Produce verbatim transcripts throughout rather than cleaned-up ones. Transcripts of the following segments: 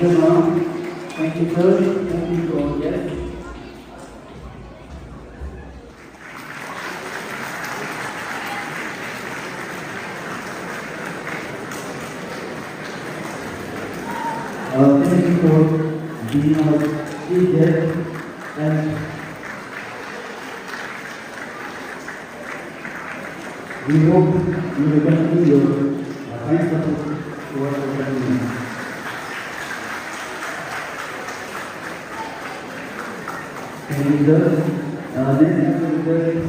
Thank you, sir. Thank you to all guests. Uh, thank you for being our chief guest, and we hope you will continue your, uh, kind support towards the community. Thank you, sir. Uh, next, I will request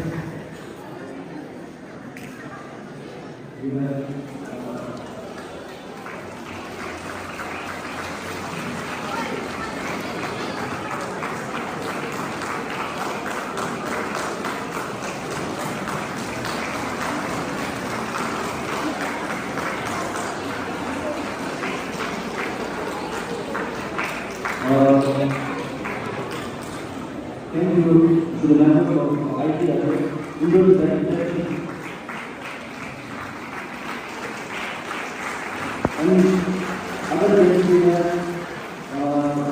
Thank you to the members of I T and Indoor Science. And other guests we have, uh,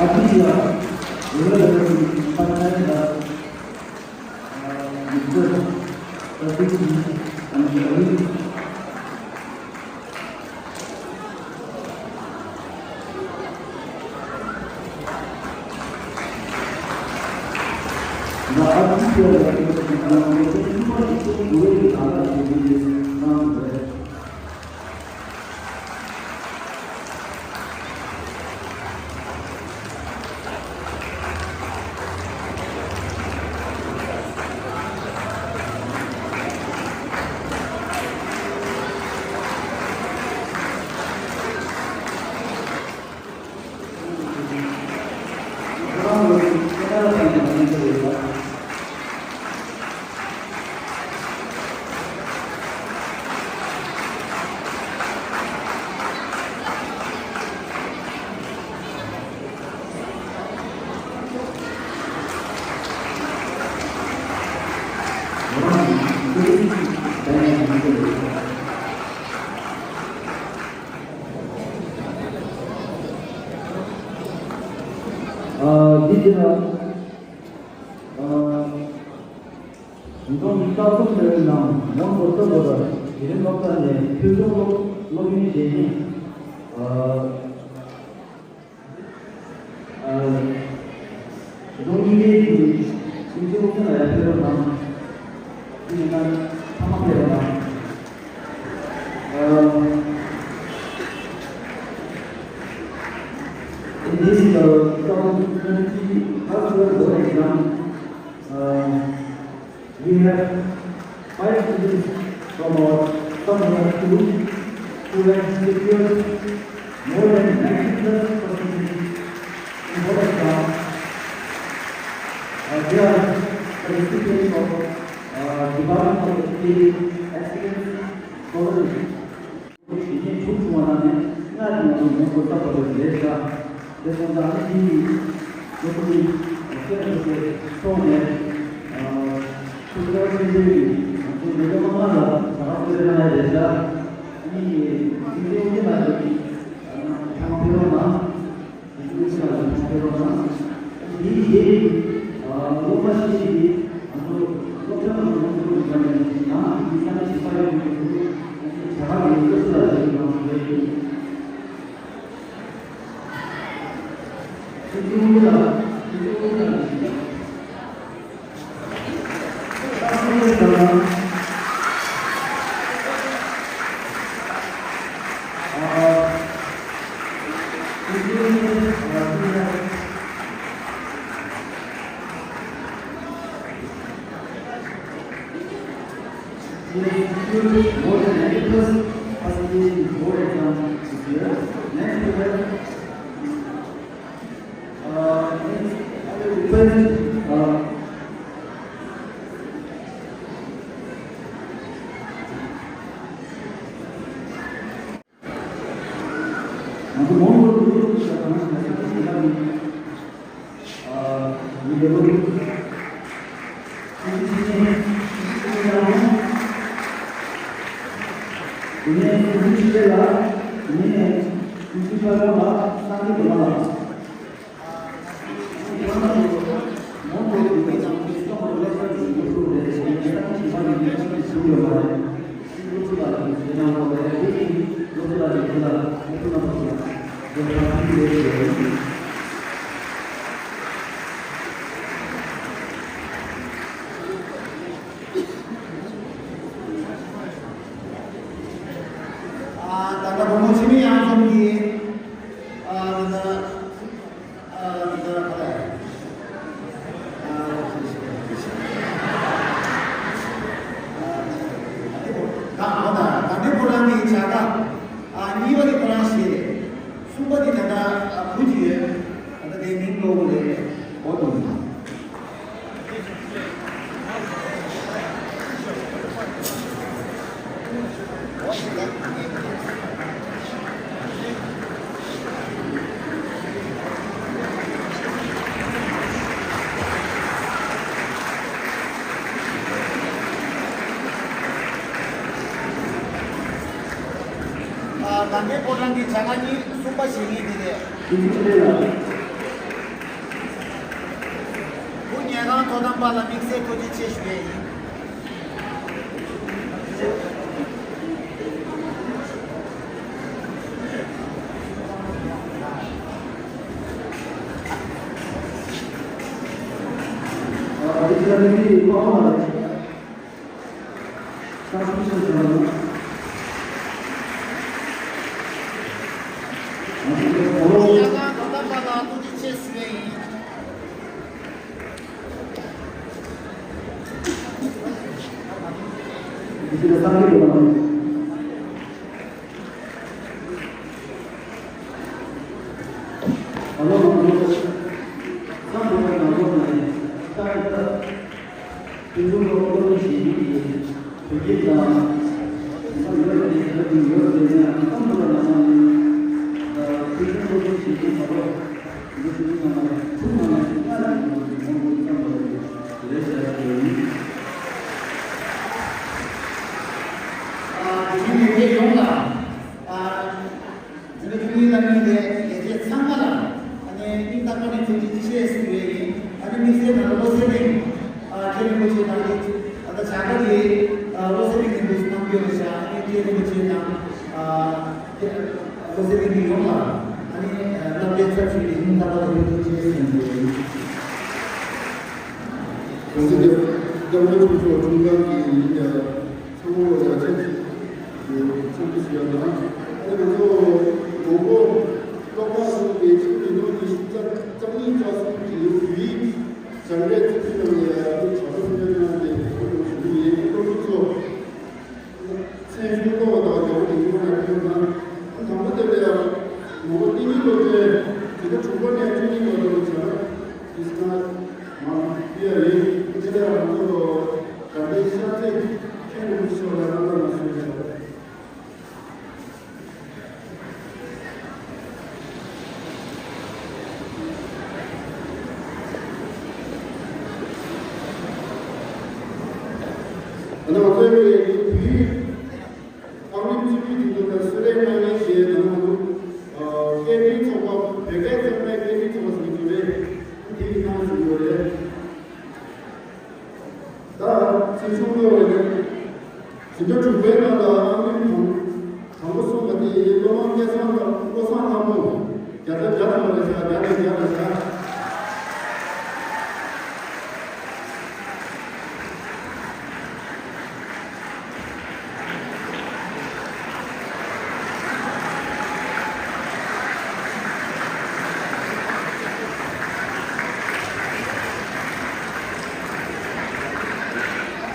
Abhijit, uh, Mister Pratik and Ravi. ཨ། འདི་དེ་ལ། ཨ། ཉིས་སྟོང་ཉི་ཤུ་རྩ་གསུམ་ལོའི་ནང་མོན་གྷོ་ས་གོ་ལ་དེ་རིང་སློབ་གྲྭ་ནས་ཆོས་སྲུང་སློབ་སློབ་ཡོན་བཞེས་མཁན། ཨ། ཨ། ཉིས་སྟོང་ཉི་ཤུ་གི་ཁྱིམ་མཚེས་སློབ་ཆེན་ལ་ཡར་ཕེབས་རོགས་གནང་། དེ་ཡིན་ན་ཚང་མ་ཕེབས་རོགས་གནང་། ཨ། In this, uh, two thousand twenty-three first year board exam, uh, we have five students from our sub-division two who have secured more than ninety plus percentage in board exam. Uh, they are the recipients of, uh, Department of Education Excellence Scholarship. དེ་ནས་ཆུང་ཆུང་བ་ནང་ནས་སྔར་གྱི་ང་ཚོ་མོན་གྷོ་ས་གོ་ལ་རེད་ཤག་དེ་སོང་ཙང་ཨ་ནི་དེ་ཡི་ལོ་ཀུ་ལི་ཁྱེད་རང་ཚོ་ཚོགས་ནས་ཆུ་ཚོད་ཆུ་ཚོད་ཀྱི་ང་ཚོ་ལས་ཀ་མང་མང་ལ་ད་ག་ཚོད་རེ་གནང་ཡ་རེད་ཤག་ཨ་ནི་ཡི་ཚིག་ཚིག་ཡོང་གི་ལ་ཡོད་ཀྱི་ཨ་ནི་ཐང་ཕེ་རོ་ན། More than ninety plus percentage in board exam this year. Next we have, uh, next, I will request, uh, ང་ཚོ་མོན་གྷོ་ལུགས་ཀྱི་ཞབས་ཁང་ཞབས་ཁང་ཞིག་ལ་ནི། ཨ། ད་ལྟ་བུ་མོ་འཆི་མེད་གཡང་འཛོམས་ཀྱིས། ཨ། ད་ལྟ། ཨ། ད་ལྟ་ག་རེ། ཨ། ད་ད་ད་ལྟའི་ཁོ་རང་གི་བྱ་དགའ། ཨ། གཉིས་པ་དེ་ཁོ་རང་བཞེས་རེད། གསུམ་པ་དེ་ད་ལྟ་བུ་གཅིག་ཡོད། ད་ལྟ་དེའི་མིང་ཀློ་བོ་རེད། འོ་དེ་མིན། ཨ། གངས་རྒྱན་ཕོ་བྲང་གི་བྱ་དགའ་གཉིས་གསུམ་པ་བཞེས་མཁན་དེ་རེད། བུ་ཉལ་ཁང་དོ་དམ་པ་ལ་དམིགས་བསལ་ཐུགས་རྗེ་ཆེ་ཞུ་ཡས་ཡིན། ཡ་གང་གང་ལྟར་པ་ལ་ཐུགས་རྗེ་ཆེ་ཞུ་ཡས་ཡིན། ཨ་ལོ་ང་ཚོ་ས་འགོ་བའི་ནང་ལོགས་ནས་ཏག་ཏག་དེ་ཚོ་ལོ་ཀློག་ཞིག་ཡིན། བོད་སྐད་དང་ས་ཡོད་རེད། ཡོད་རེད་ཡོད་རེད་ཡང་ཁམས་ལ་ན་ནི་དེ་ཚོ་ཀློག་ཞིག་ཡིན་པ་ལོ། འདི་ཚོ་ནང་ལ་ཐུགས་ནང་ནས་ཡ་ལ་ཡིན་པ་ངོ་བོ་ཙམ་ལ་ཡོད་རེད་ཟེར་ཡ་ཡིན། ཨ། དེ་རིང་ལས་བྱེད་ཡོངས་ལ། ཨ། འཛིན་གྲྭ་བཅུ་གཉིས་ལ་དམིགས་ཏེ་ལས་བྱེད་ཚང་མ་ལ་ཨ་ནི་སྙིང་ཐག་པ་ནས་ཐུགས་རྗེ་ཆེ་ཞུ་ཡས་ཡིན། ཨ་ནི་དམིགས་བསལ་ང་ཚོ་བློ་གསལ་གླིང་། ཨ། མཁན་རིན་པོ་ཆེ་ནང་གི་ཨ་ད་བྱ་དགའ་དེ་ཨ་བློ་གསལ་གླིང་གི་འདུག་གནང་རྒྱུ་རེད་ཤག་ཨ་ནི་མཁན་རིན་པོ་ཆེ་དང་ཨ་བློ་གསལ་གླིང་གི་ཡོངས་ལ་ཨ་ནི་ཨ་བསླབ་བྱའི་ཚབ་ཞུས་ཏེ་སྙིང་ཐག་པ་ནས་ཐུགས་རྗེ་ཆེ་ཞུ་ཡས་ཡིན། གོང་ས་སྐྱབས་མགོན་ཆེན་པོ་མཆོག་འཁྲུངས་སྐར་གྱི་ཉིན་ལ། ཚང་མ་ལ་ཡ་ཆེན་ཡོད་འཚམས་འདྲི་ཞུ་ཡ་དང་། ཨ་ནི་ང་ཚོ་མོན་གྷོ་གློག་ཀླད་ཚོགས་པའི་ཆིངས་མི་ནོར་ཉི་ཤུ་རྩ་གཉིས་རྩ་གསུམ་གྱི་བོད་ཡིག་སྦྱང་འབྲས་ཚོགས་ཆུང་ནང་ལ་ཡ་ཕྱག་རོགས་སྨོན་གནང་སྟེ་ཁོང་ཞུ་གི་ཡིན། སློབ་ཕྲུག་ཚོ་མཚན་གཞུང་ཀློག་པ་དང་ཡག་པོ་དེ་ཉིན་མོ་ནས་ཕེབས་ན། ཨ་དང་པོ་དེ་ལ་ཡ་མོན་གྷོ་གཏན་ཉིན་སློབ་གྲྭའི་དེ་ག་དྲུག་པ་ནས་བཅུ་གཉིས་བར་དུ་བྱ་ར་དེ་སི་ཀ་མང་སྤེལ་ཡ་ཡིན། དེ་ལ་ཡ་ང་ཚོ། དམ་པའི་ཤར་རྩེ་མཁན་རིན་པོ་ཆེ་མཆོག་ལ་རྣམ་པར་མ་བཟོད་པའི་ད་ནང་བསྟན་པའི་བོད་ཡིག་ཨང་རིམ་བཅུ་དྲུག་དེ་ཚོ་ལ་གསོལ་རས་གནང་མཁན་ཞེས་ནང་དུ་སྐད་འཕྲིན་ཚོགས་པ། བོད་སྐད་གཙང་མའི་སྐད་འཕྲིན་ཚོགས་པ་ཟེར་གྱི་རེད། དེ་ཡི་ནང་ཞུགས་ཡོད་རེད། ད་ཚིག་ཆུང་བློ་བའི་ནི། ཟིན་གྲྭ་དྲུག་པའི་ནང་ལ་ཨང་རིམ་དང་དང་པོ་གསུངས་པ་དེ་སློབ་མ་སྐལ་བཟང་དང་བློ་བཟང་ལྷ་མོ། བརྒྱ་ཆ་བརྒྱ་ཐམ་པ་རེད་ཤག་བརྒྱ་ནས་བརྒྱ་རེད་ཤག་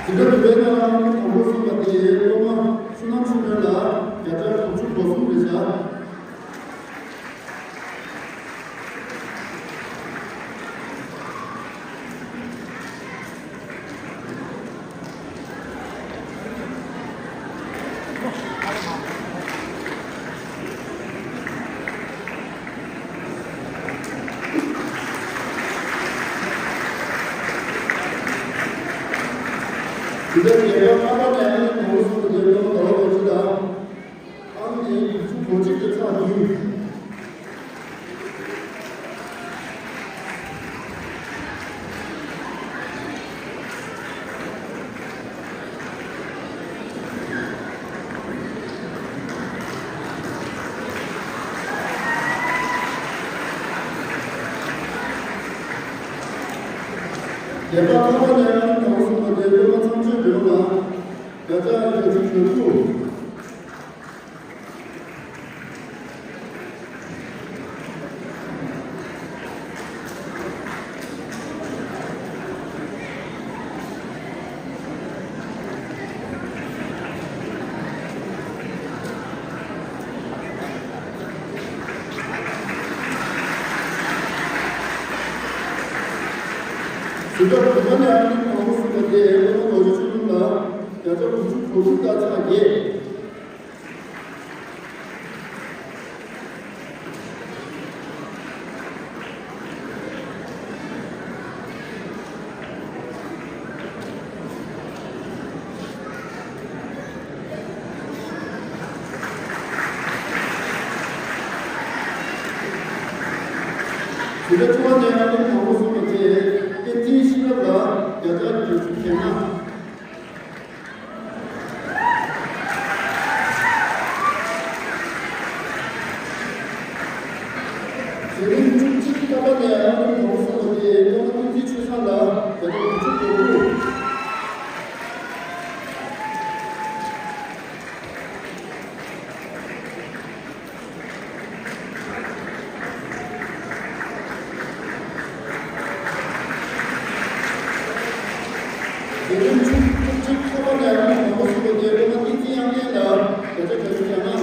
དེ་འདྲ་དུ་བས་ན་དང་པོ་གསུངས་པ་དེ་སློབ་མ་བསོད་ནམས་ཆོས་སྒྲོན་ལ་བརྒྱ་ཆ་དྲུག་ཅུ་གོ་གསུམ་རེད་ཤག་རྒྱལ་ཁབ་ལྔ་པ་ནས་ཨང་ནི་དང་པོ་གསུམ་དུ་སློབ་དཔོན་ཟླ་བ་རྡོ་རྗེ་དང་། ཨང་ནི་དགུ་བཅུ་གོ་གཅིག་དང་ཚེག་བདུན། རྒྱལ་ཁབ་ལྔ་པ་ནས་ཨང་ནི་དང་པོ་གསུམ་དུ་སློབ་དཔོན་ཚངས་སྤྱོད་འབྲི་བ་ལགས། བརྒྱ་ཆ་བརྒྱད་ཅུ་གྱ་དྲུག། ཟུར་པ་བདུན་པ་ནས་ཨང་ནི་དང་པོ་གསུམ་དུ་སློབ་དཔོན་རྡོ་རྗེ་ཆོས་འབྱུང་ལགས། བརྒྱ་ཆ་དགུ་བཅུ་གོ་དྲུག་དང་ཚེག་བརྒྱད། ཟུར་པ་བཅུ་པ་ནས་ཨང་ནི་དང་པོ་གསུམ་དུ་སློབ་དཔོན་བསྟན་འཛིན་ཤེས་རབ་ལགས། བརྒྱ་ཆ་བརྒྱད་ཅུ་གྱ་ལྔ། འཛིན་རིམ་བཅུ་གཅིག་ཀ་པ་ནས་ཨང་ནི་དང་པོ་གསུམ་དུ་སློབ་དཔོན་བསྟན་འཛིན་ཆོས་བཟང་ལགས། བརྒྱ་ཆ་དགུ་བཅུ་གོ་དྲུག། འཛིན་རིམ་བཅུ་གཅིག་ཀ་པ་ནས་ཨང་ནི་དང་པོ་གསུམ་དུ་སློབ་དཔོན་བསྟན་འཛིན་དབྱངས་ལྡན་ལགས། བརྒྱ་ཆ་བརྒྱད་ཅུ་གྱ་ལྔ།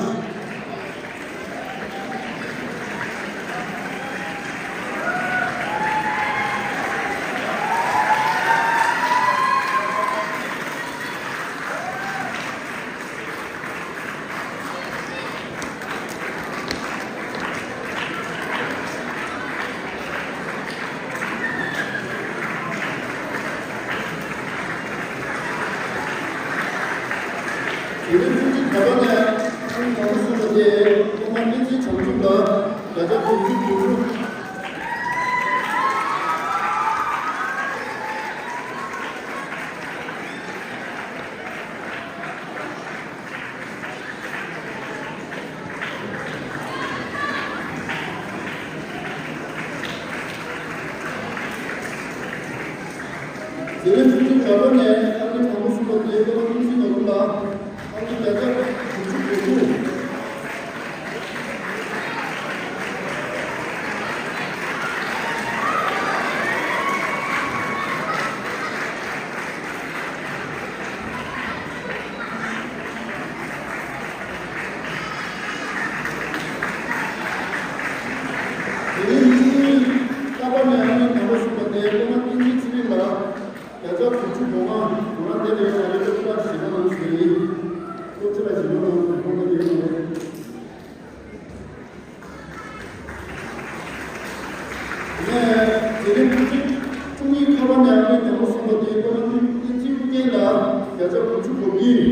དེ་རིང་ཆུ་ཚོད་བརྒྱད་པ་ནས་ཨང་ནི་དང་པོ་གསུམ་དུ་སློབ་དཔོན་བསྟན་འཛིན་བྱང་ཆུབ་ལགས། བརྒྱ་ཆ་དགུ་བཅུ་གོ་དྲུག། དེ་རིང་ཆུ་ཚོད་བརྒྱད་པ་ནས་ཨང་ནི་དང་པོ་གསུམ་པ་དེ་སློབ་དཔོན་བསྟན་འཛིན་ནོར་བུ་ལགས། ཨང་ནི་བརྒྱ་ཆ་དགུ་བཅུ་གོ་དྲུག། དེ་རིང་ཆུ་ཚོད་རྟག་པར་ནས་ཨང་ནི་དང་པོ་གསུམ་པ་དེ་སློབ་མ་བསྟན་འཛིན་ཚེ་རིང་ལགས། བརྒྱ་ཆ་དགུ་བཅུ་གོ་ལྔ། ང་རང་དེ་ལས་ཡང་ང་རའི་སློབ་གྲྭར་གཞིས་ཀ་ནང་བཞུགས་ཡིན། སློབ་ཕྲུག་ལ་གཞིས་ཀ་ནང་དུ་ཁོང་ཚོ་ཡོད་མ་རེད། ངས་དེ་རིང་ཆུ་ཚོད་བཅུ་གཉིས་ཁ་པར་ནས་ཨང་ནི་དང་པོ་གསུམ་པ་དེ་སློབ་མ་བསྟན་འཛིན་ཨུ་རྒྱན་ལགས། བརྒྱ་ཆ་དགུ་བཅུ་གོ་གཉིས།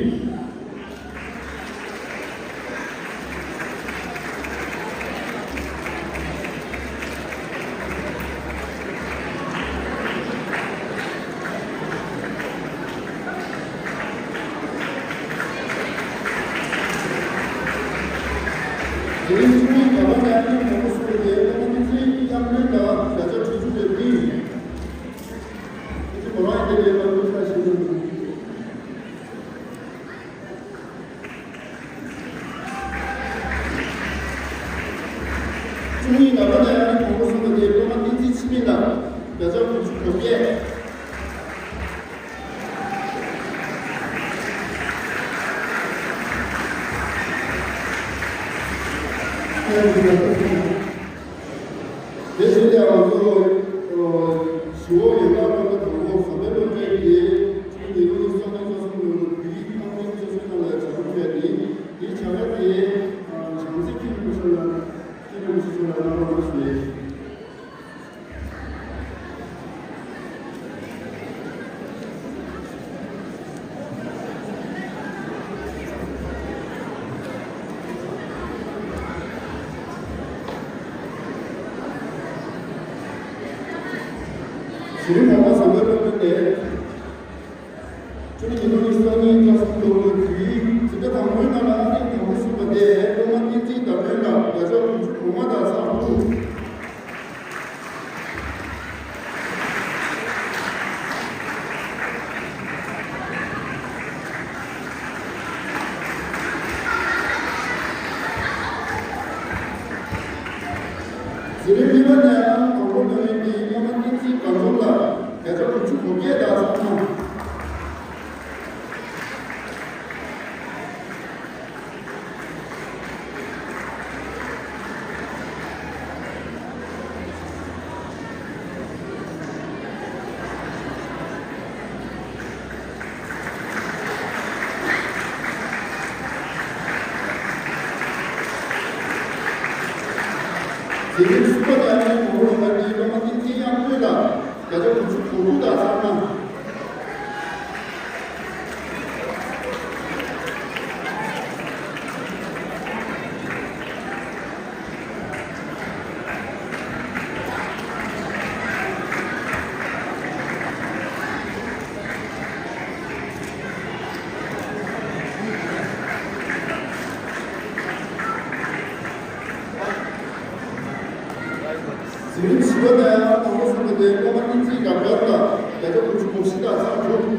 དེ་རིང་ཆུ་ཚོད་བརྒྱད་པ་ནས་ཨང་ནི་དང་པོ་གསུམ་པ་དེ་སློབ་མ་བསྟན་འཛིན་གཡང་སྒྲོན་ལགས། བརྒྱ་ཆ་དྲུག་ཅུ་རེ་བདུན། ཁྱེད་ཚོ་ཁོ་རང་ཡིན་དེ་རེད་ལ་སློབ་གྲྭ་ཞིག་ནང་། བཅུ་གཉིས་ནམ་ར་ནས་ཨང་ནི་དང་པོ་གསུམ་པ་དེ་སློབ་མ་བསྟན་འཛིན་འཆི་མེད་ལགས། བརྒྱ་ཆ་དགུ་བཅུ་གོ་བརྒྱད། དེ་བཞིན་དུ་ང་ཚོ་ཞི་བ་ཡོ་ག་སློབ་གྲྭ་དང་པོ་བཟོ་ལས་སློབ་གྲྭའི་གི་ཆུ་ཉིས་སྟོང་ཉི་ཤུ་རྩ་གསུམ་ལོའི་བོད་ཡིག་ཐོག་མའི་རྩེད་སྲོལ་ནང་ལ་བྱ་རུང་བྱས་ཏེ། དེའི་བྱ་དགའ་དེ་བྱང་རྩེ་མཁན་རིན་པོ་ཆེ་ལ་མཁན་རིན་པོ་ཆེ་མཆོག་ལ་གནང་རོགས་གནང་ཞུ་ཡས། དེ་རིང་ནང་པ་བཟང་པོའི་སློབ་དཔོན་ནས། ཆུ་ཚོད་ཉིས་སྟོང་ཉི་ཤུ་རྩ་གཉིས་ལ་སོང་འདུག་ལོ་དུས་འཛིན་གྲྭ་དང་པོའི་ནང་ལ་ཨང་རིམ་དང་པོ་ཟིན་པ་དེ་སློབ་མ་བསྟན་འཛིན་ཟླ་སྒྲོན་ལགས་བརྒྱ་ཆ་དགུ་བཅུ་གོ་ལྔ་དང་ཚེག་དྲུག་འཛིན་གྲྭ་གཉིས་པ་ནས་ཨང་དང་པོ་ཐོན་མཁན་གྱི་སློབ་མ་བསྟན་འཛིན་དགའ་འཛོམས་ལགས་བརྒྱ་ཆ་དགུ་བཅུ་གོ་བརྒྱད་དང་ཚེག་ལྔ། དེ་རིང་གསུམ་པ་ནས་ཨང་རིམ་དང་པོ་ཐོན་མཁན་གྱི་སློབ་མ་བསྟན་འཛིན་དབྱངས་སྒྲོན་ལགས་བརྒྱ་ཆ་དགུ་བཅུ་གོ་དྲུག་དང་ཚེག་ལྔ། འཛིན་རིམ་བཞི་པ་ནས་ཨང་དང་པོ་ཟིན་པ་དེ་སློབ་མ་བསྟན་འཛིན་དགའ་དགའ་ལགས་བརྒྱ་ཆ་དགུ་བཅུ་གོ་བཞི་དང་ཚེག་དྲུག།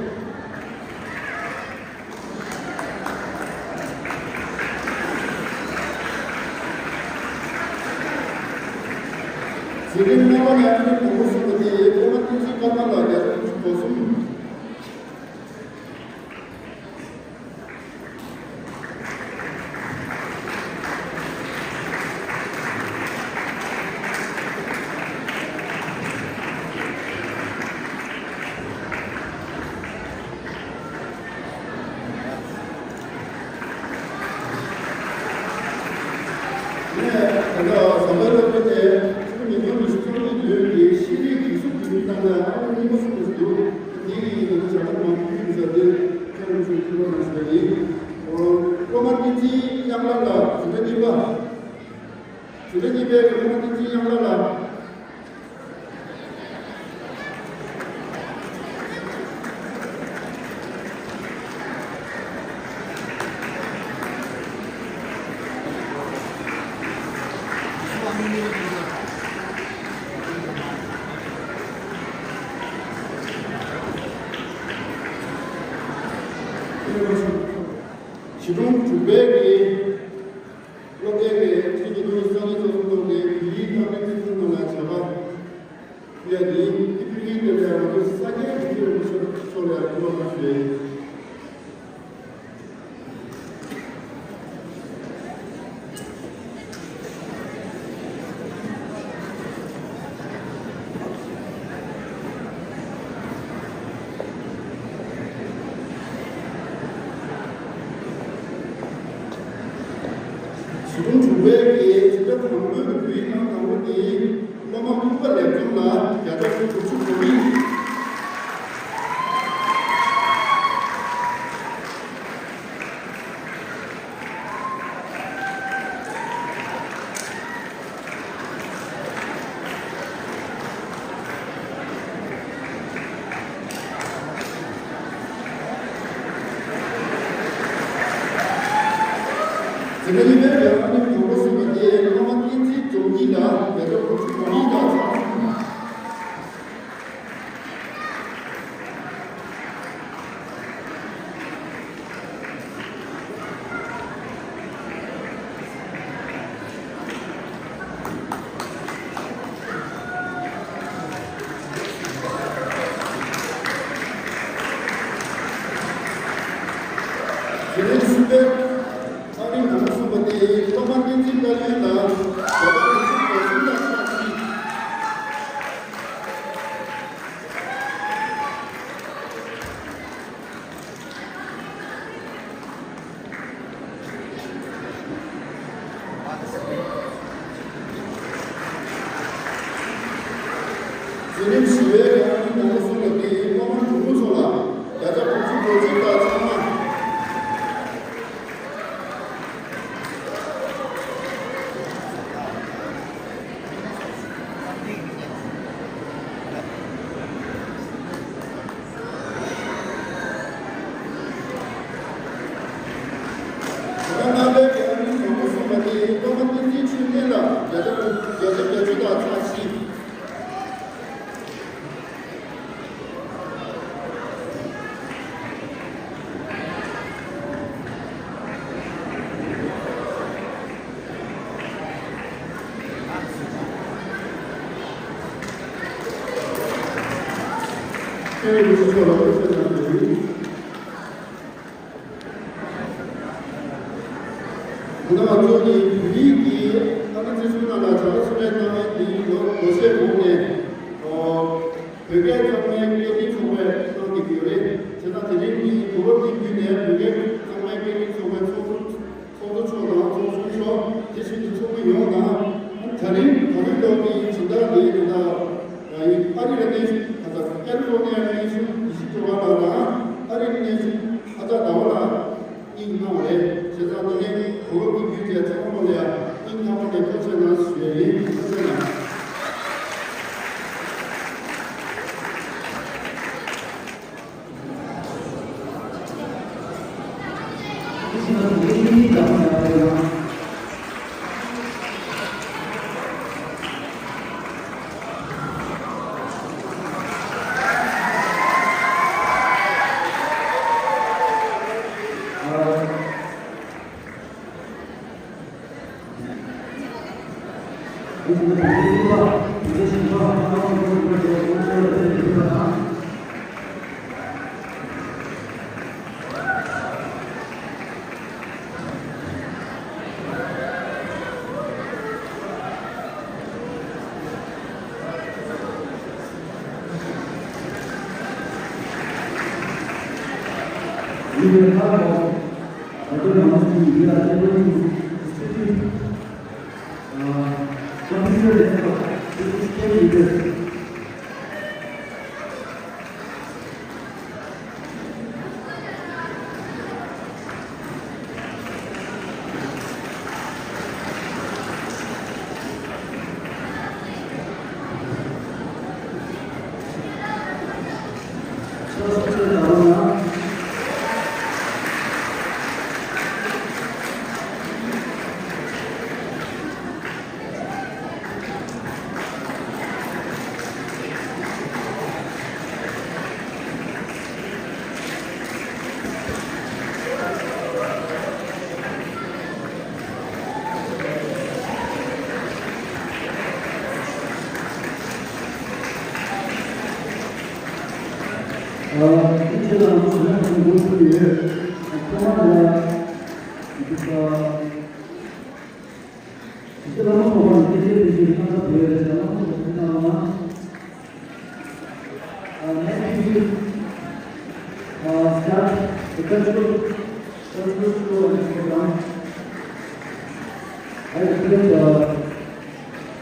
འཛིན་རིམ་ལྔ་པ་ནས་ཨང་རིམ་དང་པོ་ཟིན་པ་དེ་སློབ་མ་བསྟན་འཛིན་ཀརྨ་ལགས་བརྒྱ་ཆ་དགུ་བཅུ་གོ་གསུམ། ངས་ད་ལྟ་བཟང་པོའི་སློབ་གྲྭ་དེ་ཆུ་ཚོད་ཉིས་སྟོང་ཉི་ཤུ་རྩ་གཉིས་ལོའི་ཤེས་རིག་གི་གཟུགས་ཀྱི་མི་སྟངས་ལ་ཨང་གཉིས་པ་གསུངས་ཏེ་འདུག་དེ་ཡིན་ན་བྱ་བ་མང་པོ་ཡིན་ས་དེ་ཁྱེད་རང་ཚོས་ཐུགས་ཁུར་གནང་ཞུ་བ་ཡིན། སློབ་མ་བསྟན་འཛིན་དབྱངས་ལགས་ལ་འཛིན་གྲྭ་གཉིས་པ། འཛིན་གྲྭ་གཉིས་པའི་སློབ་མ་བསྟན་འཛིན་དབྱངས་ལགས་ལ། གཞིས་གྲོང་དྲུག་པའི་གི་སློབ་གྲྭའི་གི་ཆིག་སྟོང་ཉི་ཤུ་རྩ་གཉིས་ཐོག་སུམ་ཐོག་གི་བོད་ཡིག་ཕབ་ལེན་ཚིག་ཐོ་ནང་ལ་བྱ་བ་ཕུལ་ཡ་དེ་ཨི་ཕི་ལིང་དེ་ལས་ང་ཚོ་ས་སྐྱའི་བོད་ཡིག་རིན་པོ་ཆེ་ཕྱོགས་ལ་ཡང་ཐུགས་ལ་ཞུ་ཡ་ཡིན། གཞིས་གྲོང་དྲུག་པའི་གི་འཛིན་གྲྭ་དང་པོའི་བོད་ཡིག་ཨང་དང་པོ་དེ་སློབ་མ་ཀུན་དགའ་ལེགས་འཛོམས་ལགས་བརྒྱ་ཆ་དགུ་བཅུ་གོ་གཉིས། འཛིན་གྲྭ་གཉིས་པའི་ཨང་རིམ་དང་པོ་ཟིན་པ་དེ་སློབ་མ་བསྟན་འཛིན་འཛོམས་སྐྱིད་ལགས་བརྒྱ་ཆ་དགུ་བཅུ་གོ་གཉིས་དང་ཚེག་གསུམ། དེ་ནས་གསུམ་པའི་ཨང་རིམ་དང་པོ་ཟིན་པ་དེ་སློབ་མ་བསྟན་འཛིན་བཀའ་བློན་ལགས་བརྒྱ་ཆ་དགུ་བཅུ་གོ་གསུམ་དང་ཚེག་གཅིག། འཛིན་རིམ་བཞི་པའི་ཨང་རིམ་དང་པོ་ཟིན་པ་དེ་སློབ་མ་དྲུག་མོ་ཚོ་ལ་བརྒྱ་ཆ་དགུ་བཅུ་གོ་གཅིག་དང་ཚེག་ལྔ། ཆོས་རིག་ཚོགས་ལ་ཐུགས་རྗེ་གནང་ཞུ་ཡིན། ད་ལྟ་ང་ཚོ་གི་བོད་ཡིག་གི་ཨ་ནི་བརྩི་སྲུང་ནང་ལ་བྱ་དགའ་ཚུལ་ལེན་གནང་མཁན་འདི་ལོ་ལོ་ཤས་གོང་ནས་ཨོ་བོད་སྐད་གཙང་མའི་སྐད་འཕྲིན་ཚོགས་པས་གནང་བསྡད་ཀྱི་ཡོད་རེད། བྱས་ཙང་དེ་རིང་འདི་གོ་སྐབས་འདི་བརྒྱུད་ནས་བོད་སྐད་གཙང་མའི་སྐད་འཕྲིན་ཚོགས་པའི་ཚོགས་གཙོ་ཚོགས་གཙོ་མཆོག་དང་ཚོགས་གཞོན་མཆོག་དེ་བཞིན་གྱི་ཚོགས་མི་ཡོངས་དང་། ད་རིང་ད་རིང་ཐོག་གི་སྦྱིན་བདག་འདིའི་དོན་དག་ཡིན་ཨ་རི་ལ་གནས་ད་ལྟ་ཀ་ལི་ཧྥོར་ནི་ཡ་གནས་ཆུང་ཡེ་ཤེས་སྒྲོལ་དཀར་ལགས་དང་ཨ་རི་གནས་ཆུང་ཨ་ཅག་ཟླ་བ་ལགས་སྙིང་གནང་བ་རེད། བྱས་ཙང་དེ་ནས་གོ་སྐབས་འདི་བརྒྱུད་བྱས་ཚང་མ་ལ་ཡ་སྙིང་ཐག་པ་ནས་ཐུགས་རྗེ་གནང་ཞུ་ཡ་ཡིན། ཐུགས་རྗེ་གནང་། Uh, next we will, uh, start the cultural, cultural show and program. I request, uh,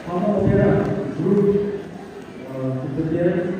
Pama Opera group, uh, to prepare.